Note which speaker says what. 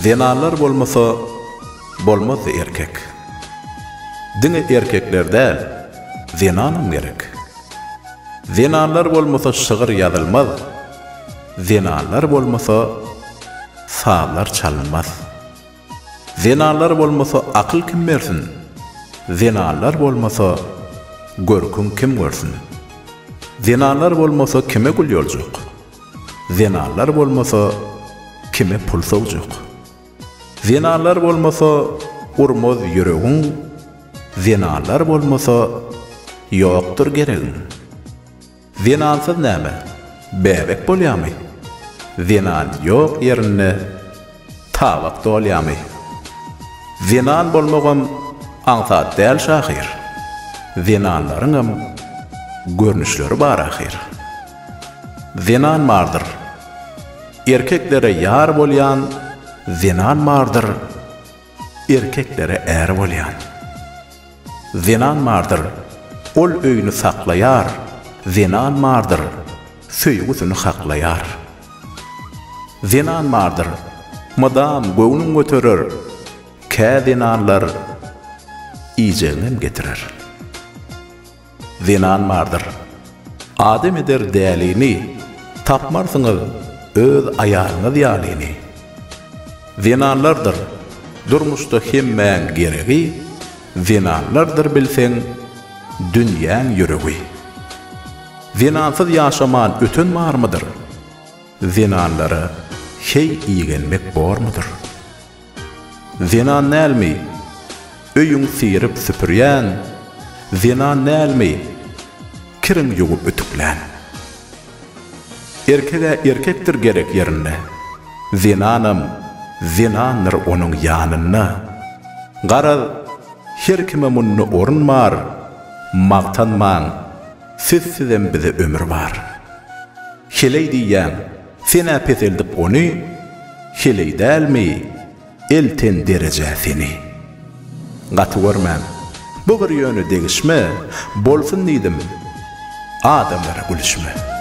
Speaker 1: Zenanlar bolmasa, bolmazdy erkek. Diňe erkekler däl, zenanam gerek. Zenanlar bolmasa şygyr ýazylmaz, Zenanlar bolmasa sazlar çalynmaz. Zenanlar bolmasa akyl kim bersin, Zenanlar bolmasa görküň kim görsün. Zenanlar bolmasa kime gül ýoljak? Zenanlar bolmasa kime pul sowjak? Zenanlar bolmasa urmaz ýüregiň, Zenanlar bolmasa ýokdur geregiň. Zenansyz näme, bäbek bolýamy? Zenan ýok ýerinde tabak dolýamy? Zenan bolmagam aňsat däl şahyr, Zenanlaryňam görnüşleri bar ahyr. Zenan bardyr, erkeklere ýar bolýan, Zenan bardyr, erkeklere är bolýan. Zenan bardyr, ol öýüni saklaýar, Zenan bardyr, söýgüsini haklaýar. Zenan bardyr, mydam göwnüň göterer, Kä zenanlar iýjegiňem getirer. Zenan bardyr. Adam eder dälini, Tapmarsyňyz öz aýalyňyz ýalyny. Zenanlardyr, durmuşda hemmäň geregi, Zenanlardyr bilseň, dünýäň ýüregi. Zenansyz ýaşaman öten barmydyr? Zenanlara heý igenmek bormudyr? Zenan dälmi, öýüň syryp-süpürýän, Zenan dälmi, kiriň ýuwup ütüklän? Erkeg-ä erkekdir gerek ýerinde, Zenanam zenandyr onuň ýanynda. Garaz, her kime munda orun bar, Magtanmaň, sizsizem bize ömür bar. Heleý diýýäň, sen-ä peseldip ony, Heleý dälmi, elten derejä seni. Gaty görmäň, bu bir ýöne degişme, Bolsun diýdim, adamlara gülüşme.